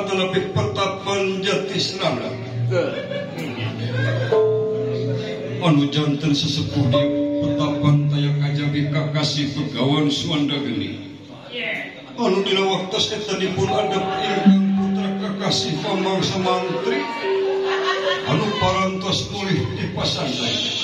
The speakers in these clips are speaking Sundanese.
atanapi Petapan Jatisrana. Anu janten sesepuh di Petapan taya kajabi kakasih Begawan Suwanda Geni. Anu dina waktos eta dipun adep ingkang putra kakasih pamangsa mantri anu parantos mulih di pasantren.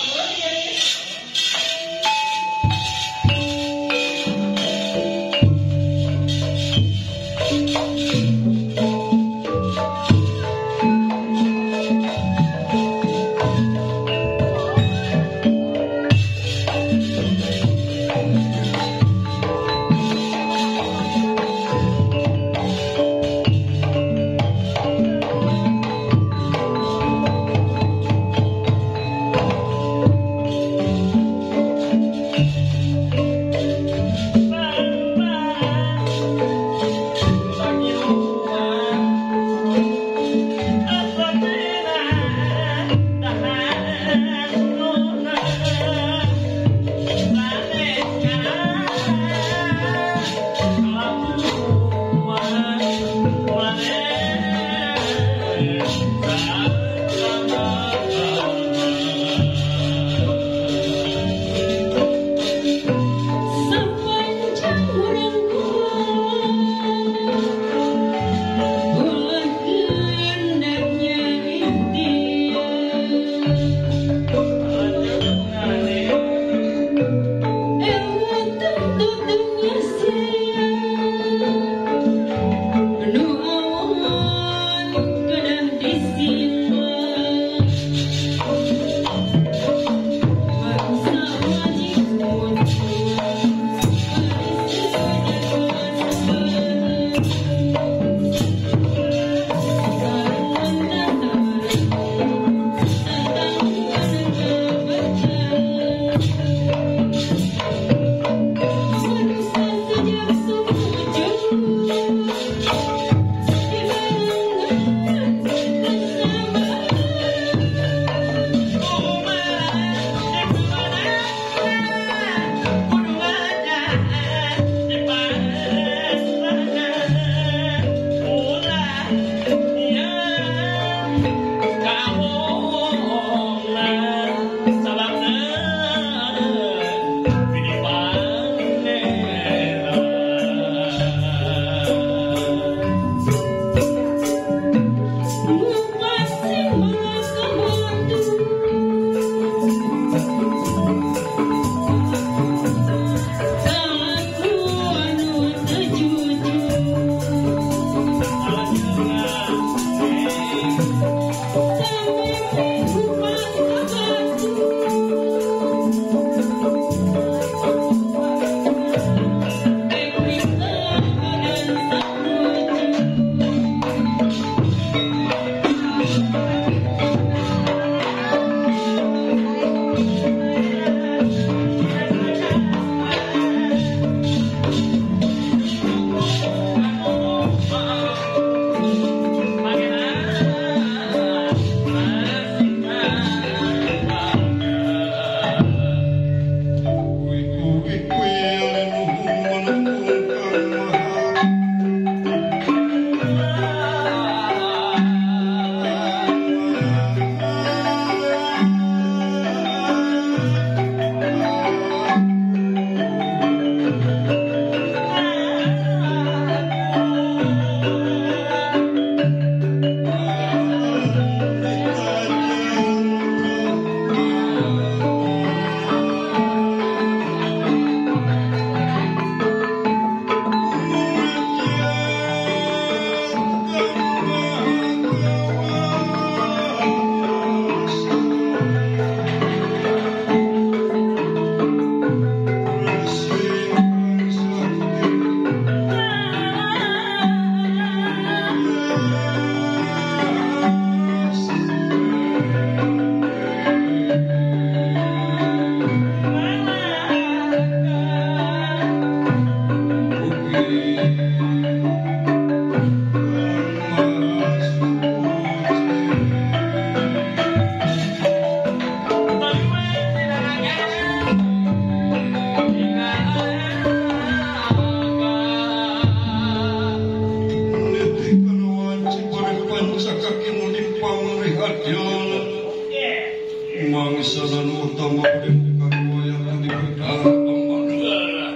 Mangsa nu utama bade muka riwayat di perkara amanah.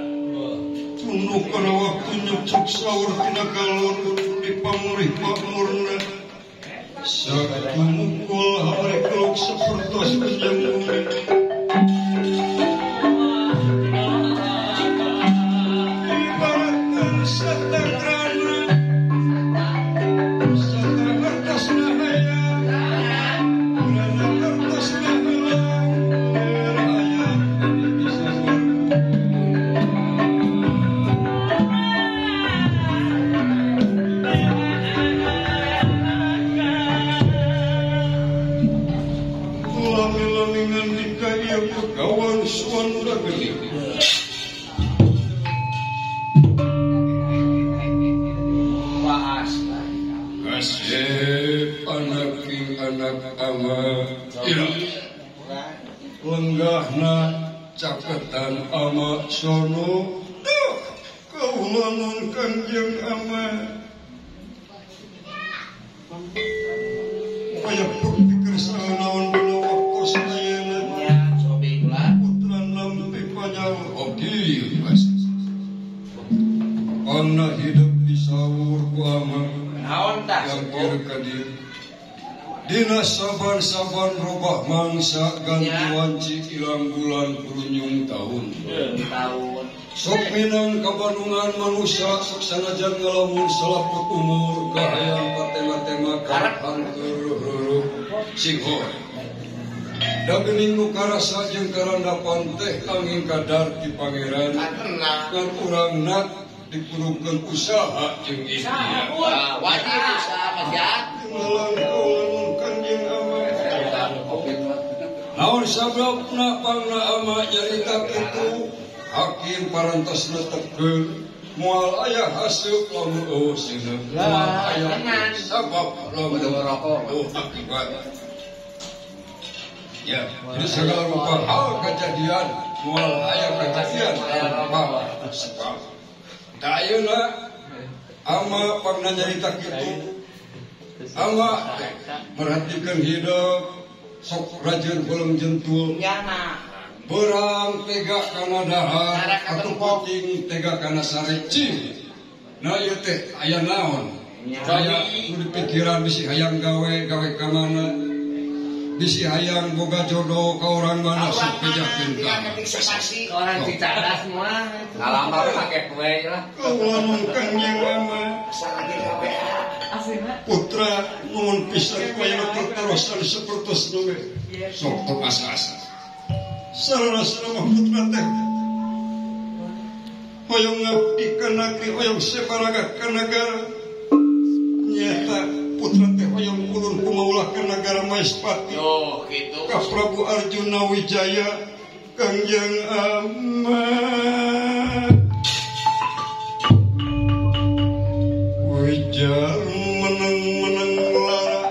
Tunu kana waktu nyucuk sahur tina galon di pamurih makmurna. Saktu mukul hamari keluk sapertos penjamune. Ibaratkan satakrana satra artasna hayang rana artasna helang aya bisa. Lami-lami ngandika ieu Begawan Suwanda Geni. Kasep anak ing anak ama ira lenggahna caketan ama sono duh kaulanun Kangjeng Ama aya bukti kersa naon dina waktos ayeuna putra nampi panyaur oge pangna hidup disawur ku ama. Dina saban-saban robah mangsa ganti wanci ilang bulan perunyung tahun. Sok minang kabandungan manusia sok sanajan ngalamun salaput umur kahayang patema-tema karep hangkeureureuh singhor. Dagening nu karasa jeung karandapan teh angin kadar ti pangeran ngan urangna diperlukan usaha jeung ikhtiar. Wajib usaha mah ya. Kanjeng Ama. Naon sababna pangna ama nyarita kitu hakim parantos netepkeun moal aya haseup lamun eueuh sineuk. Moal aya sabab lamun eueuh akibat. Ya, jadi segala rupa hal kejadian moal aya kejadian tanpa sebab. Da ayeuna ama pangna nyarita kitu ama merhatikan hidup sok rajin belum jentul berang tega kana dahar atuh penting tega kana sare cing. Nah ieu teh aya naon aya nu dipikiran bisi hayang gawe gawe ka mana bisi hayang boga jodoh ka urang mana sok bejakeun ka orang dicadas semua ngalamar pake kue lah kaulanu Kangjeng Ama putra nuhun pisan ku aya terosan sapertos nu sok tong asa-asa sarana mah putra teh hoyong ngabdi ka nagri hoyong separaga ka nagara nyata putra teh hoyong ulun kumaulah ka nagara Maespati. Oh gitu. Ka Prabu Arjuna Wijaya Kangjeng Ama Wijaya meneng-meneng lara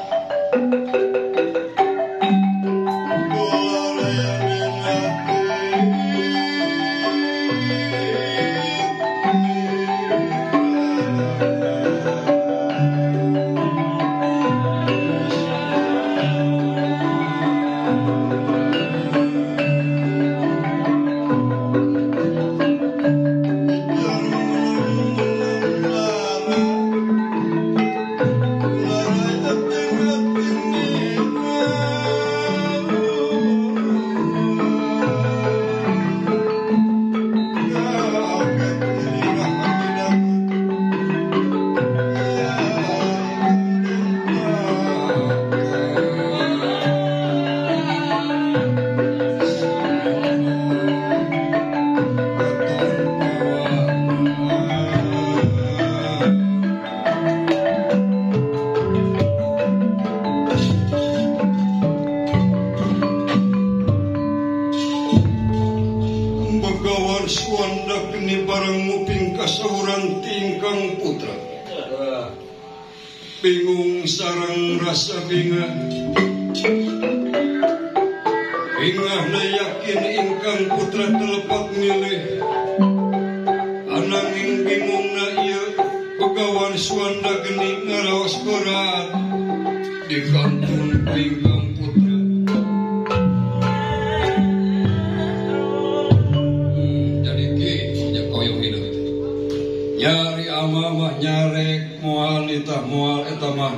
bingung sarang rasa bingah bingah na yakin ingkang putra telepat milih ananging bingung na ieu Begawan Suwanda geni ngaraos berat di kantun ingkang putra.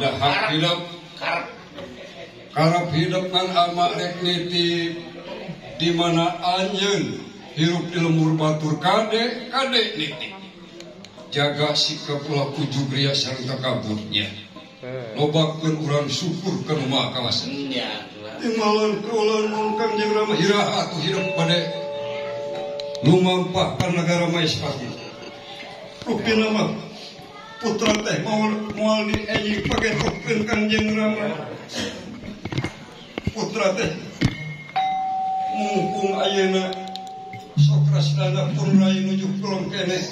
ada hak hidup karep hidup kan ama rek nitip di mana anjeun hirup di lemur batur kade kade nitip jaga sikap ulah ujug ria sareng takaburnya lobakeun urang syukur ka nu Maha Kawasa. Timalan kaulan mun Kangjeng Rama iraha atuh hirup bade lumampah ka nagara Maespati. Rupina mah putra teh moal dienying pagetokeun Kangjeng Rama. Putra teh mungkung ayeuna Sokrasrana pun rai nuju kulon keneh.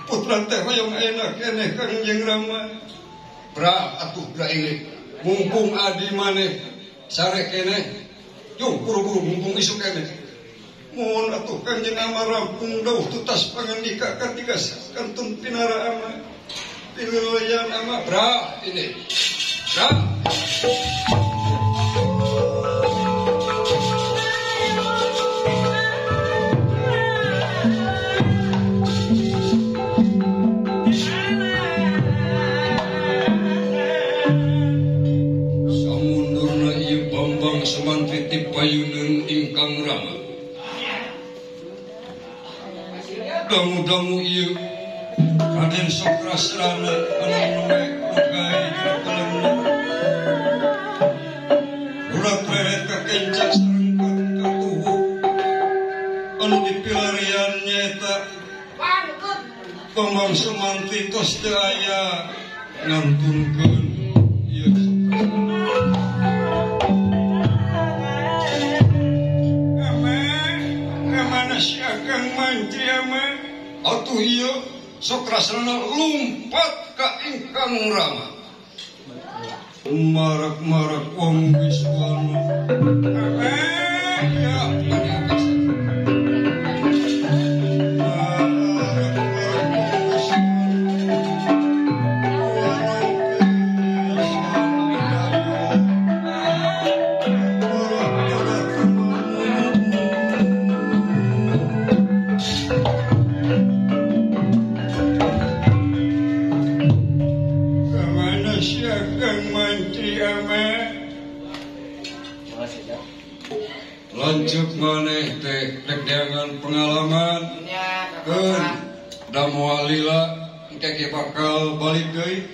Putra teh hoyong ayeuna keneh Kangjeng Rama. Bra atuh bra ini mumpung adi maneh sare keneh yung buru-buru mumpung isuk keneh. Mohon atuh Kangjeng Rama rampung dauh tutas pangandika katigas kantun pinara ama pileuyan ama bra ini bra. Samantri tipayuneun ingkang rama. Dangu-dangu ieu Raden Sokrasrana anu nembe lukai dina paleuna. Urat reret kakenca sareng katuhu anu dipilarian nyaeta Bambang Sumantri tos teu aya ngantunkeun ieu Sokrasrana. Si Akang Mantri ama atuh ieu Sokrasrana lumpat ka ingkang rama. Marak-marak wong wiswana. Ya lanjut maneh teh rek deangan pengalaman keun da moal lila engke bakal balik deui.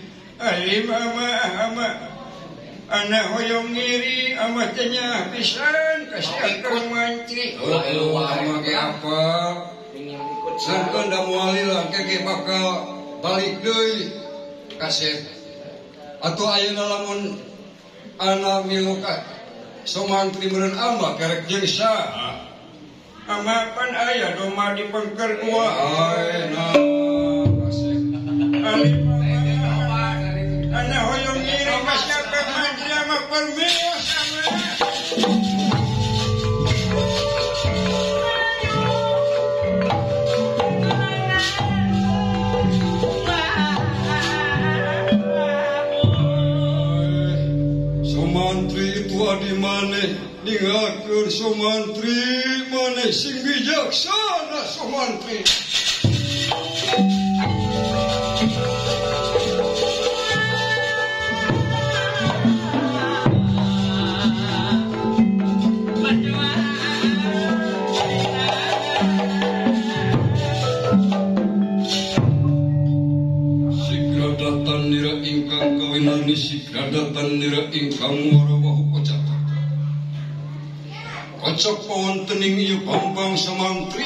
Alim ama ama anak hoyong ngiri ama teh nya pisan ka si Akang Mantri. Heuh ama ge apa sangkeun da moal lila engke bakal balik deui kasep atuh ayeuna lamun ana milu ka Somantri meureun ama kerek jeung saha? Ama pan aya doma di pengker dua. Ayeuna kasep. Alim ana hoyong ngiri ka si Akang Mantri ama permios ama. Somantri itu adi maneh ninggalkeun Somantri maneh sing bijaksana Somantri. Sigradatan nira ingkang kawinani sigradatan nira ingkang warawahu kocak. Kocok pawontening ieu Bambang Samantri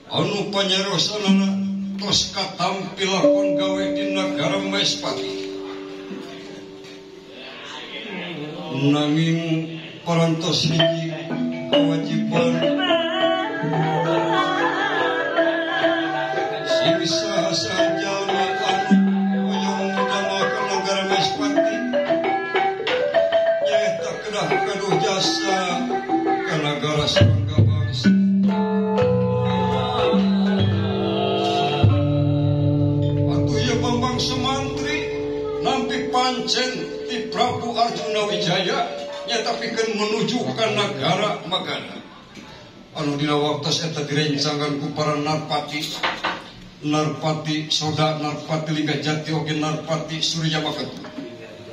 anu panyarosanana tos katampi lakon gawe di nagara Maespati. Nanging parantos hiji kewajiban sing saha jalma anu hoyong damel ka nagara Maespati nyaeta kedah gaduh jasa ka nagara sareng ka bangsa. Atuh ieu Bambang Sumantri nampi pancen ti Prabu Arjuna Wijaya nyata pikeun menuju ka nagara Magadha. Anu dina waktos eta direncangan ku para narpati. Narpati Soda Narpati Linggajati oge Narpati Surya Maketu.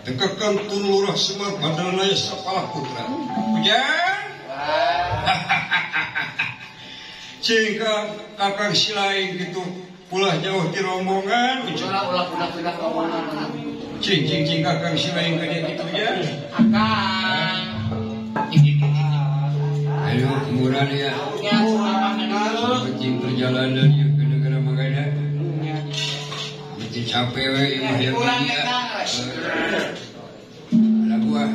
Tekakan tun Lurah Semar Badranaya Sapalah Putra. Hujan. Cingka kakang silaing gitu ulah jauh di rombongan. Ulah ulah rombongan. Cing cing cing kakang silaing ka dia gitu ya. Akang. Ayo murah ya. Cing perjalanan ya ke negara Magadha. Mesti capek we imah yang dia. Ada buah.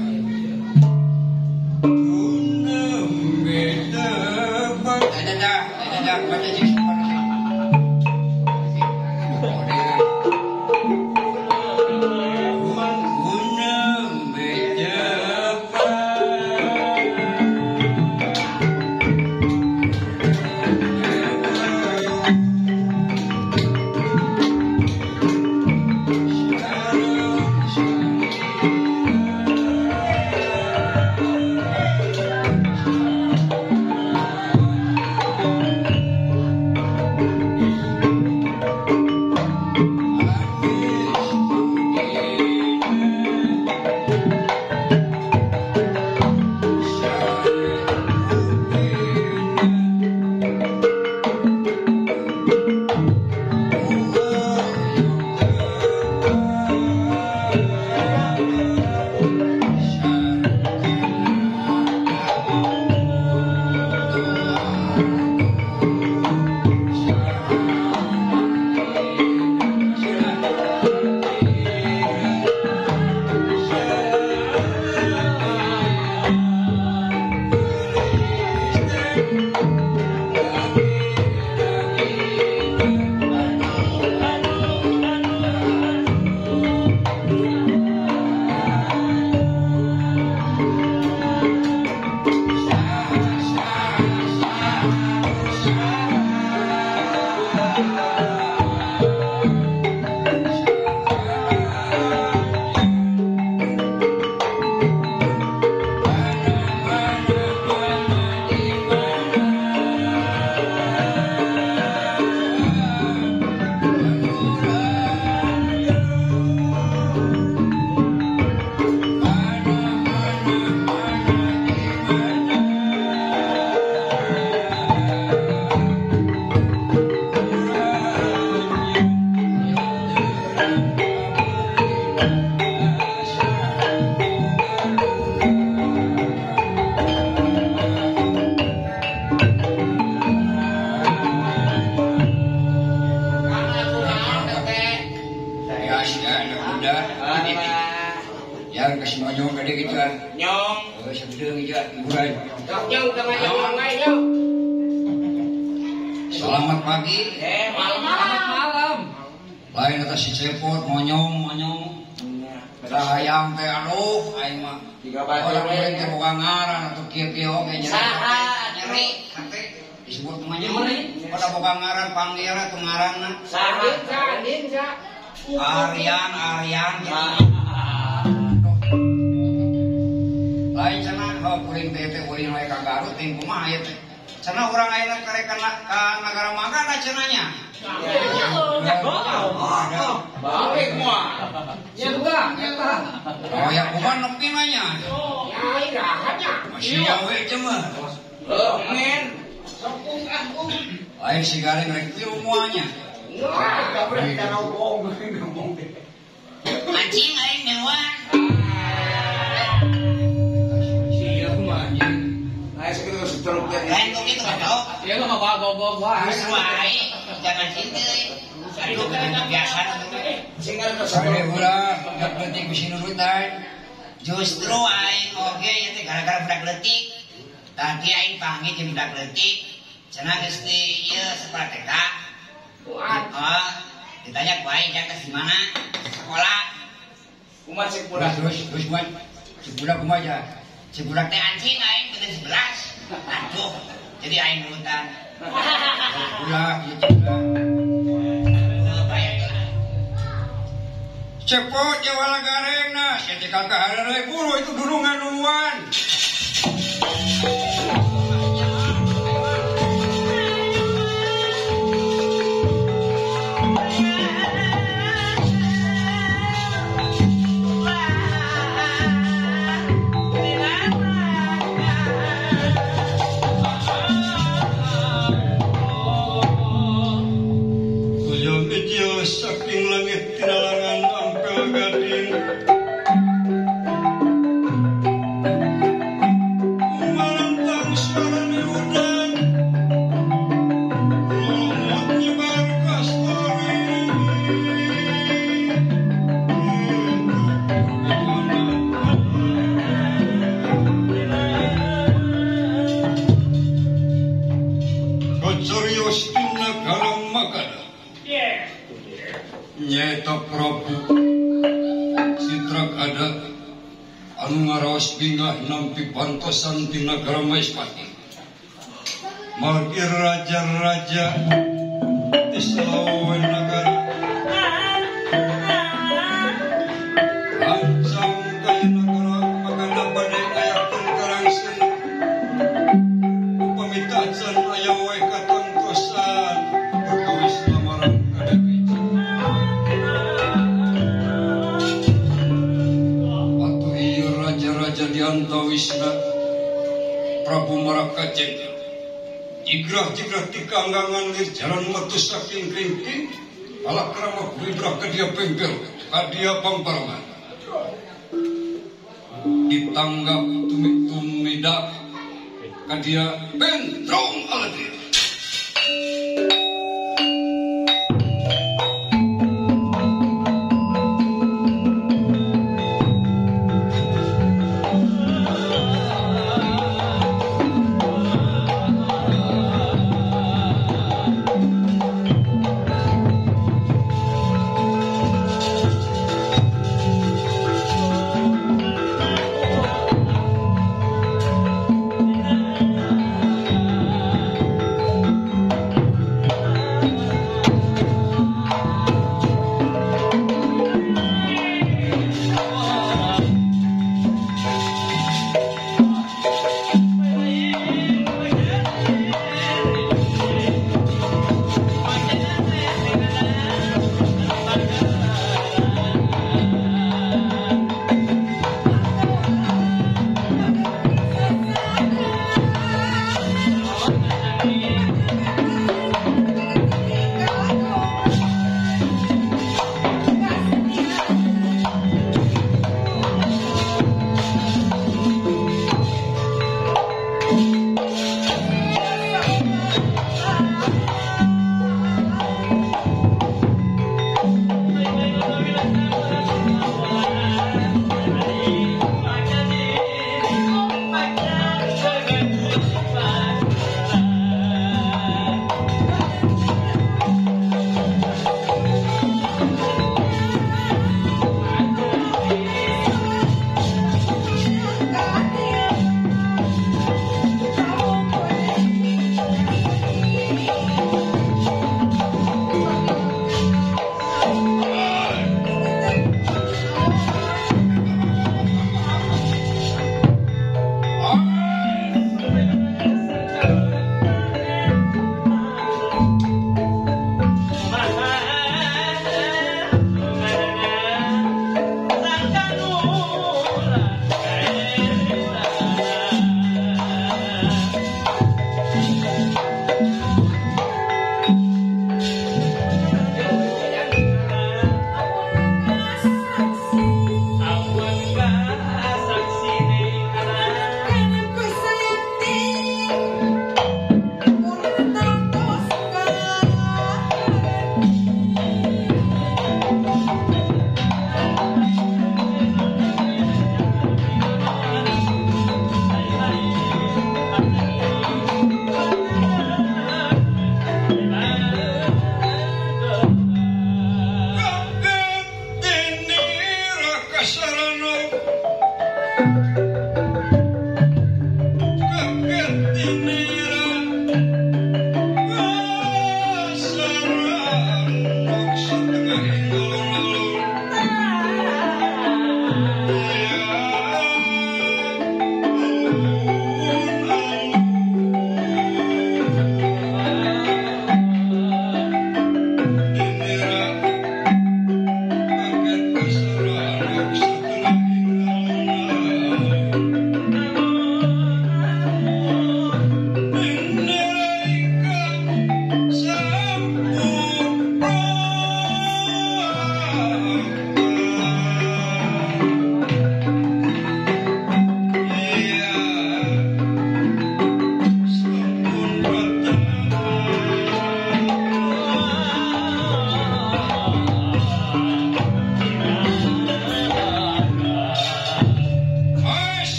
Selamat pagi. Malam, malam. Lain atas si cepot monyong monyong. Hayang teh aduh aing mah. Orang lain teh boga ngaran atuh kieu-kieu oge nyeri. Saha nyeri hate disebut monyong. Pada boga ngaran panggilna tuh ngaranna. Saha sa. Aryan Aryan. Lain cenah heuh kuring teh teh kuring we ka Garut teh kumaha ieu teh. Cenah urang ayeuna karek ka nagara Magadha cenah nya. Balik moal. Nya buka, eta. Oh ya kumaha nepi mah nya. Ya iraha nya. Masih gawe teh mah. Heuh men. Sopung ah um. Lain si gareng rek tilu moal nya. Mancing aing miluan. Sia kumaha nya. Lain kok gitu kan tau? Ya mah bawa bawa. Justru aing jangan sini. Aduh biasa. Sare urang budak leutik bisi nurutan. Justru aing oge ieu teh gara-gara budak leutik. Tadi aing panggil jeung budak leutik. Cenah geus di ieu sekolah TK. Oh, ditanya ku aing jang di mana? Sekolah. Kumaha cek budak? Terus kumaha? Cek budak kumaha ja? Cek budak teh anjing aing beuteung 11. Aduh, jadi aing nurutan. Ulah, ieu cek budak. Cepot jawala gareng nah, sia teh ka hareureuy buru itu durungan duluan. Nyaeta Prabu Citrak ada anu ngaraos bingah nampi bantosan di nagara Maespati. Margi raja-raja di Selawe nagara ancam kaya nagara maganda badai ngayakeun karangseng upami tacan aya wae katantosan perkawis lamaran ka Dewi. Atuh ieu raja-raja di antawisna Prabu Marakajeng jigrah-jigrah tikanggangan lir jalan metu saking kringking palakrama wibrah ka dia pempel ka dia pangparman ditanggap tumik-tumidak ka dia bentrong aladin.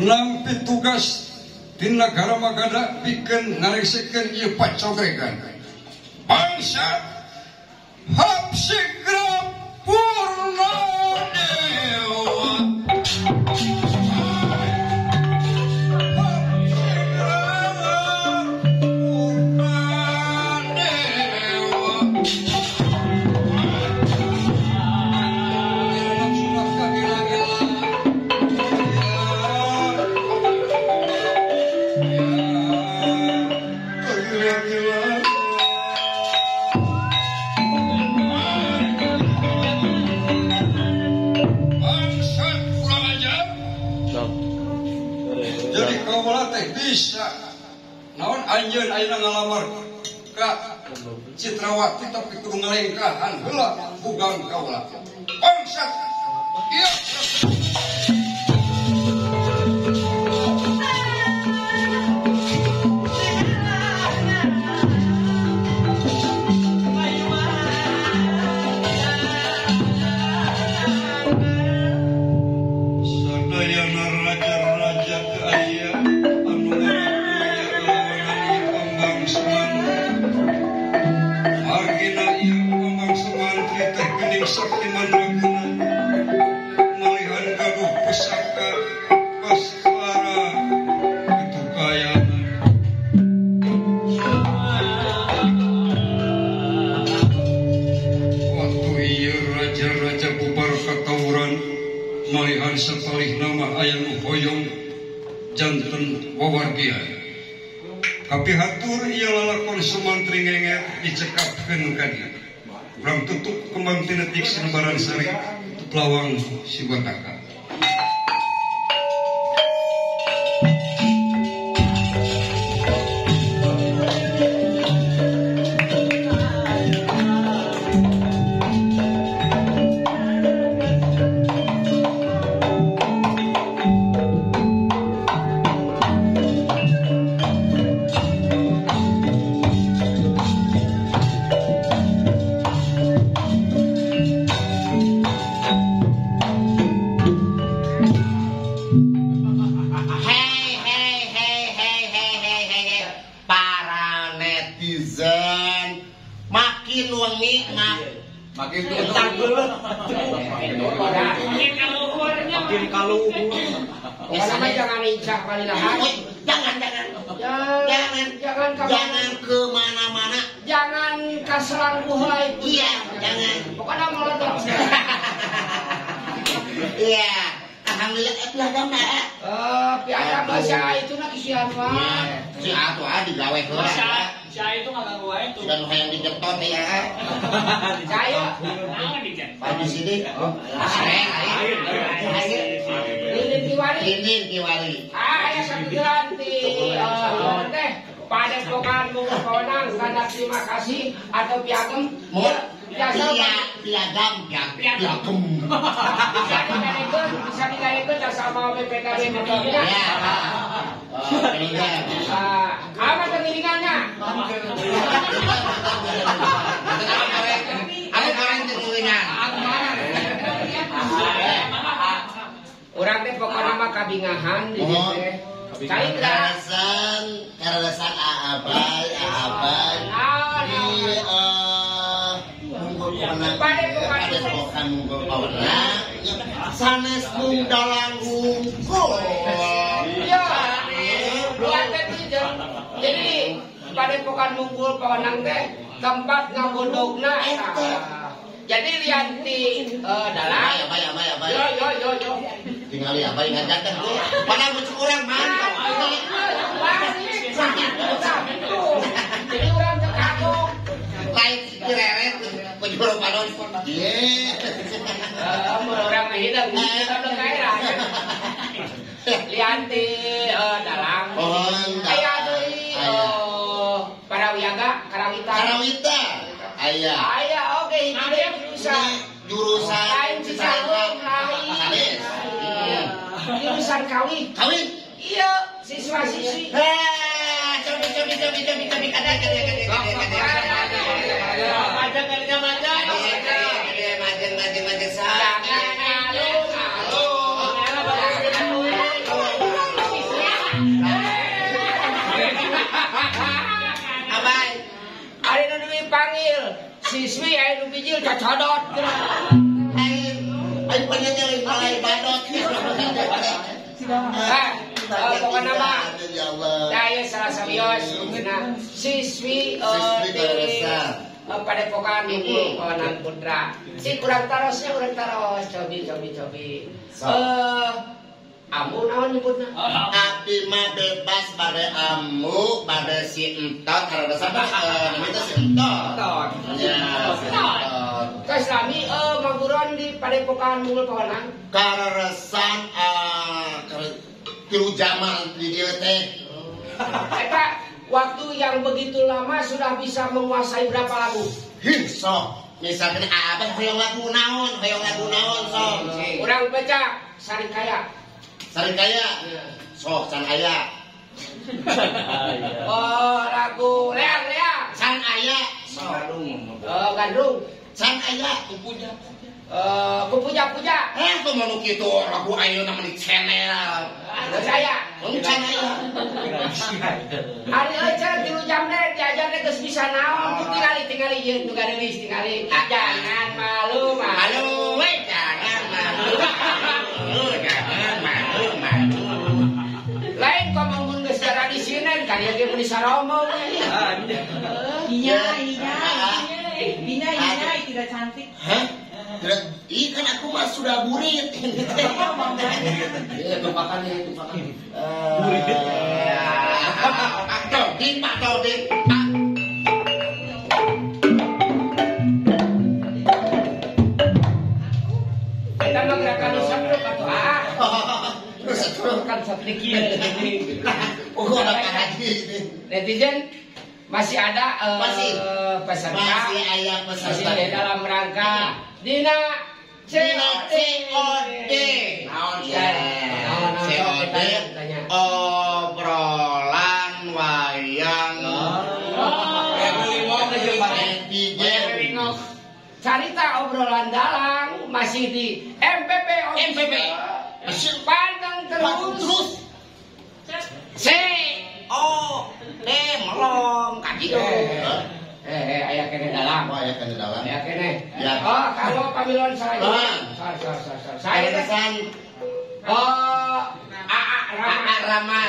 Nampi tugas Di nagara Magadha pikeun ngaresekeun ieu pacogregan. Bangsa Hapsigra Purna Dewa. Hapsigra Purna Dewa. Jadi kaula teh bisa naon anjeun ayeuna ngalamar ka Citrawati tapi kudu ngalengkahan heula bugang kaula. Bangsat. Ieu sadayana raja-raja teu aya anu ngaraku lawanan ieu Bambang Sumantri. Margina ieu Bambang Sumantri teh geuning sakti mandraguna malihan gaduh pusaka Baskara itu kayangan. Waktu ieu raja-raja bubar katawuran malihan sapalih nama aya nu hoyong janten wawargian. Kapihatur ieu lalakon Sumantri ngenget dicekapkeun ka dieu. Urang tutup kembang tinetik sinebaran sari tutup lawang Sibataka. Jangan kemana-mana, jangan kaselang buhai. Iya, jangan. Pokoknya meledak. Iya, alhamdulillah piagam dah. Piagam bahasa itu nak isian mah. Si atuh ah digawe heula. Si itu nggak ganggu wae tuh. Dan hayang dijeton ya. Saya. Pak di sini. Oh, Lilin Tiwari. Lilin Tiwari. Ah, aya sabulan ti teh Padepokan Bunga Pawenang tanda terima kasih atau piagam. Biasa piagam piagam. Bisa digadekeun sama BPKB motornya. Ya. Apa tengiringannya? Aku kemarin tengiringan. Urang teh pokona mah kabingahan di dieu teh. Cai karasan abai di Munggul Pawenang Padepokan Munggul Pawenang sanes mung dalang wungkul. Iya. Jadi Padepokan Munggul Pawenang teh tempat ngabodogna. Jadi lian ti dalang. Abay. Yo yo. Tingali abay ngajakan ku. Padahal lucu urang mantap. Jadi urang teu kagok. Lain direret bujur balon. Ye. Mun urang mah hideung kita kae lah. Lian ti dalang. Aya deui para wiyaga Karawita. Karawita. Aya. Aya oke hiji jurusan. Jurusan lain Cicaheum lain. Jurusan kawin. Kawin? Iya, siswa-siswi. Cobi kada. Majeng Jangan ngalu. Cocodot. Aing penyanyi lain malai badot. Pokoknya mah daya salah sawios cenah siswi di Padepokan Unggul Pawenang Putra. Si kurang tarosnya urang taros cobi. Amu naon nyebutna? Abdi mah bebas bade amu bade si entot karena namanya si entot. Ya, si entot. Tos lami maguron di Padepokan Unggul Pawenang. Kareresan tilu jaman di dieu teh. Eta waktu yang begitu lama sudah bisa menguasai berapa lagu? Hih, sok. Misalkan apa hoyong lagu naon sok. Urang baca Sarikaya. Sarikaya. Sok can aya. Oh, lagu leang. Can aya. Sok. Oh, gandrung. Can aya. Kupuja-puja. Tuh mau kitu lagu ayeuna mah di channel. Geus aya. Can aya. Ari euceun 3 jam teh diajar teh geus bisa naon tingali ieu nu garilis tingali. Jangan malu malu. We jangan malu. Jangan malu malu. Lain komo mun geus tradisinen kaya ge mun saromong. Iya. Iya, tidak cantik. Hah? Ih kan aku mah sudah burit. Iya, tumpakan. Burit. Pak Toding, Pak. Kita mah gerakan setrup atuh ah. Setrup kan setrik ieu. Oh, udah haji. Netizen masih ada peserta. Masih aya peserta. Masih dalam rangka Dina COD. Naon ya? COD obrolan wayang. Carita obrolan dalang masih di MPP. MPP. Panteng terus. C O D melong kaki. Aya kene dalang. Oh, aya kene dalang. Aya kene. Ya. Oh, kalau pamilon saya. Saya pesan. Oh, AA Rama.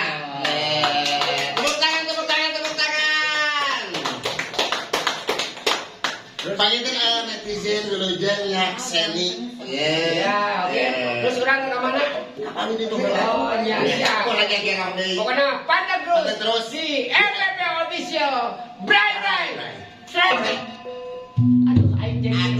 Tepuk tangan. Panginten netizen wilujeng nyakseni. Ya, oke. Terus urang ka mana? Kapan ini tuh? Oh, iya. Pokoknya panteng terus di MPP Official. Bray. Aduh, aing geus.